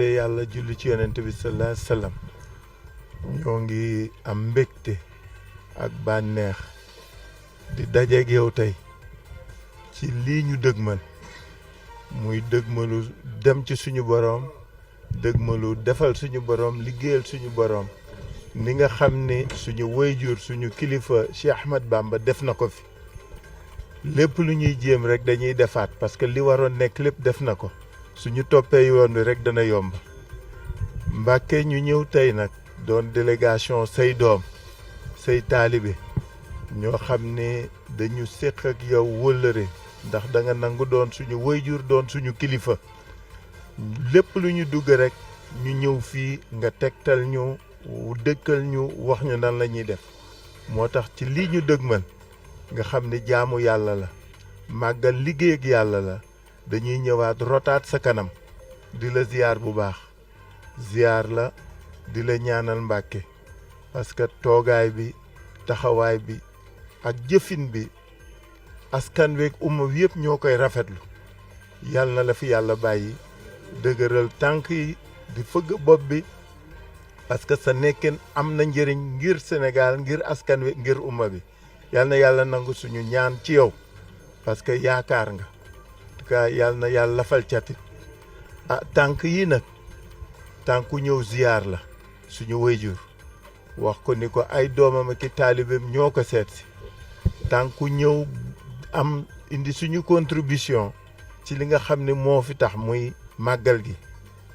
yàlla julli ci yonent bi sallallahu alayhi wasallam ñoo ngi am mbégte ak bànneex di dajeeg yow tey ci lii ñu dëgmal muy dëgmalu dem ci suñu boroom dëgmalu defal suñu boroom liggéeyal suñu boroom ni nga xam ni suñu wayjur suñu kilifa Cheikh Ahmad Bamba def na ko fi lépp lu ñuy jéem rek dañuy defaat parce que li waroon nekk lépp def na ko suñu toppee yoon wi rek dana yomb Mbàkke ñu ñëw tey nag doon délégation say doom say taalibe ñoo xam ne dañu séq ak yow wëllëre ndax da nga nangu doon suñu wayjur doon suñu kilifa lépp lu ñu dugg rek ñu ñëw fii nga tegtal ñu dëkkal ñu wax ñu nan la ñuy def moo tax ci lii ñu dëgmal nga xam ne jaamu yàlla la màggal liggéey ak yàlla la dañuy ñëwaat rotaat sa kanam di la ziyaar bu baax ziyaar la di la ñaanal Mbàkke parce que toogaay bi taxawaay bi ak jëfin bi askan week umma wi yëpp ñoo koy rafetlu yàlla na la fi yàlla bàyyi dëgëral tànk yi di fëgg bopp bi parce que sa nekkin am na njëriñ ngir Sénégal ngir askan wi ngir umma bi yàlla na yàlla nangu suñu ñaan ci yow parce que yaakaar nga en tout cas yàlla na yàlla lafal catit tànk yi nag tànku ñëw ziyaar la suñu wayjur wax ko ni ko ay doomam ak i taalibeem ñoo ko seet si tànku ñëw am indi suñu contribution ci li nga xam ne moo fi tax muy màggal gi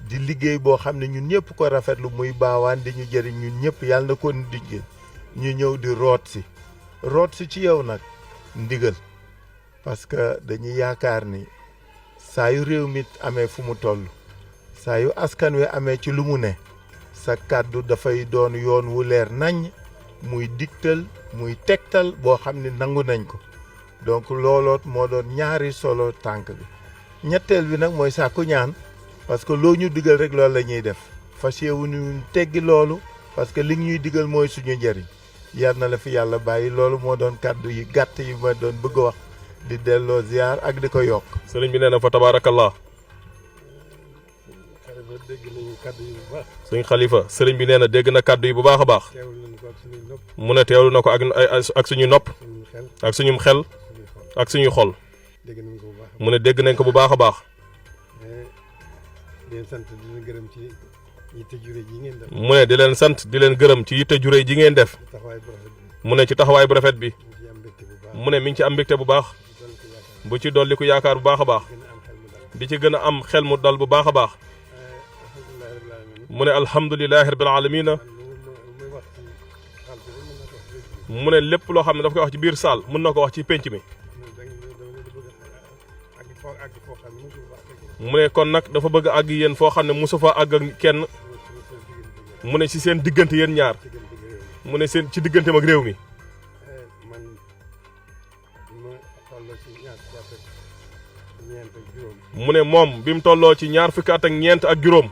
di liggéey boo xam ne ñun ñëpp ko rafetlu muy baawaan di ñu jëriñ ñun ñëpp yàlla na ko digge ñu ñëw di root si ci yow nag ndigal parce que dañuy yaakaar ni saa yu réew mi amee fu mu toll saa yu askan wi amee ci lu mu ne sa kàddu dafay doon yoon wu leer naññ muy digtal muy tegtal boo xam ne nangu nañ ko donc looloot moo doon ñaari solo tànk bi ñetteel bi nag mooy sàkku ñaan parce que loo ñu digal rek loolu la ñuy def fas yéewuñu teggi loolu parce que li ñuy digal mooy suñu njëriñ yal na la fi yàlla bàyyi loolu moo doon kàddu yi gàtt yi ma doon bëgg a wax di delloo ziar ak di ko yokk. sëriñ bi nee na fa tabaarakallah. sëñ Xalifa sëriñ bi nee na dégg na kàddu yi bu baax a baax. mu ne teewlu na ko ak suñu nopp ak suñu xel ak suñu xol. mu ne dégg nañ ko bu baax a baax. mu ne di leen sant di leen gërëm ci yitte jure ji ngeen def. mu ne ci taxawaay bu rafet bi. mu ne mi ngi ci am mbégte bu baax. bu ci dolli ku yaakaar bu baax a baax. di ci gën a am xel mu dal bu baax a baax. mu ne alhamdulilahi rabbil alamina. mu ne lépp loo xam ne daf koy wax ci biir saal mën na ko wax ci pénc mi. mu ne kon nag dafa bëgg àgg yéen foo xam ne mosu fa àgg ak kenn. mu ne ci seen diggante yéen ñaar. mu ne seen ci digganteem ak réew mi. mu ne moom bi mu tolloo ci ñaar fukki at ak ñeent ak juróom.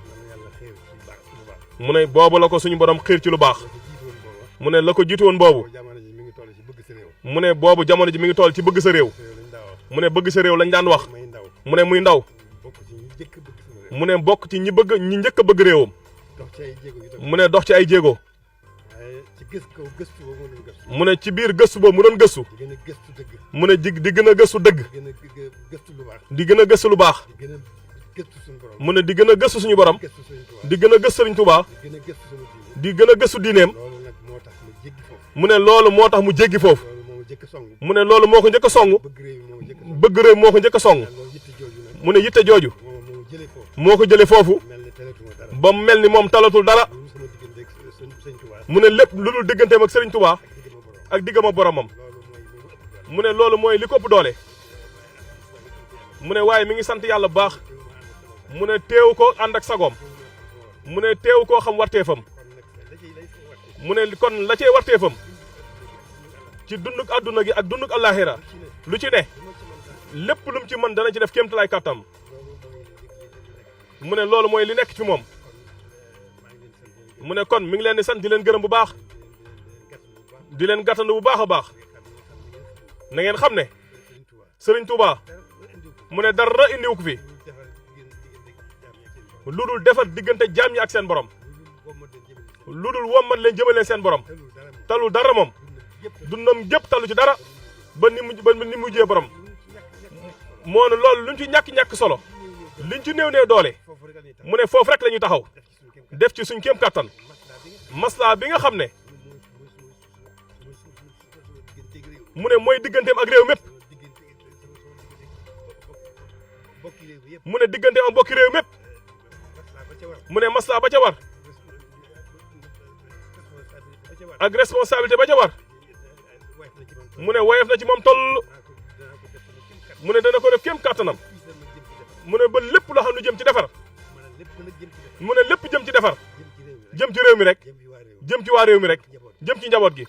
mu ne boobu la ko suñu borom xiir ci lu baax. mu ne la ko jiitu woon boobu. mu ne boobu jamono ji mi ngi toll ci bëgg sa réew. mu ne bëgg sa réew lañ daan wax. mu ne muy ndaw. mu ne bokk ci ñi njëkk a bëgg réewam. mu ne dox ci ay jéego. mu ne ci biir gëstu boobu mu doon gëstu. mu ne di gën a gëstu dëgg. di gën a gëstu lu baax. mu ne di gën a gëstu suñu borom. di gën a gëstu Sëriñ Tuubaa. di gën a gëstu diineem. mu ne loolu moo tax mu jéggi foofu. mu ne loolu moo ko njëkk a song. bëgg réew moo ko njëkk a song. mu ne yitte jooju. moo ko jëlee foofu. ba mu mel ni moom talatul dara. mu ne lépp lu dul digganteem ak Sëriñ Tuubaa ak diggam ak boromam. mu ne loolu mooy li ko ëpp doole. mu ne waaye mi ngi sant yàlla bu baax. mu ne teewu ko ànd ak sagoom. mu ne teewu koo xam warteefam. mu ne kon la cee warteefam ci dunduk àdduna gi ak dunduk àllaaxira lu ci ne lépp lu mu ci mën dana ci def kéemtalaay kàttam. mu ne loolu mooy li nekk ci moom. mu ne kon mi ngi leen di sant di leen gërëm bu baax. di leen gàttandu bu baax a baax. na ngeen xam ne Sëriñ Tuubaa mu ne dara indiwu ko fi lu dul defar diggante jaam ñi ak seen borom lu dul wommat leen jëmale leen seen borom talul dara moom dundam gépp talu ci dara ba ni mu mujjee borom moo ne loolu luñ ci ñàkk solo liñ ci néew doole mu ne foofu rek la ñuy taxaw def ci suñ kéem kattan maslaa bi nga xam ne mu ne mooy digganteem ak réew mépp mu ne digganteem ak bokki réew mépp mu ne maslaa ba ca war ak responsabilité ba ca war mu ne woyof na ci moom toll mu ne dana ko def kéem kattanam mu ne ba lépp loo xam ne jëm ci defar mu ne lépp jëm ci defar jëm ci réew mi rek jëm ci waa réew mi rek jëm ci njaboot gi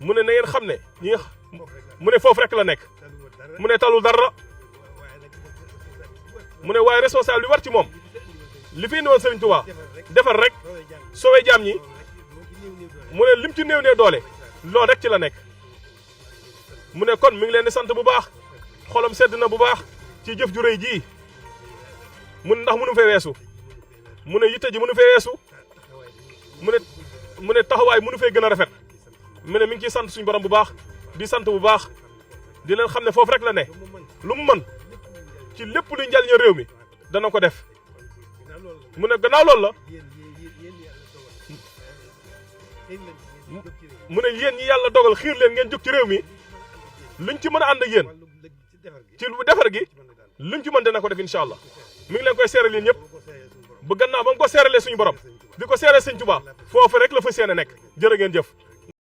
mu ne na ngeen xam ne ñi mu ne foofu rek la nekk mu ne talul dara mu ne waaye responsable bi war ci moom li fi indi woon Sëriñ Tuubaa defar rek soowee jaam ñi mu ne lim ci néew doole loolu rek ci la nekk mu ne kon mi ngi leen di sant bu baax xolam sedd na bu baax ci jëf ju rëy ji mu ne ndax mënu fee weesu mu ne yitte ji mënu fee weesu mu ne taxawaay mënu fee gën a rafet mu ne mi ngi ciy sant suñu borom bu baax di sant bu baax di leen xam ne foofu rek la ne lu mu mën ci lépp luy njariñu réew mi dana ko def mu ne gannaaw loolu la mu ne yéen ñi yàlla dogal xiir leen ngeen jóg ci réew mi luñ ci mën a ànd ak yéen ci defar gi luñ ci mën dana ko def incha allah mi ngi leen koy seeral yéen ñëpp bu gannaaw ba nga ko seeralee suñu borom di ko seeral Sëñ Tuubaa foofu rek la fa seen a nekk jërë ngeen jëf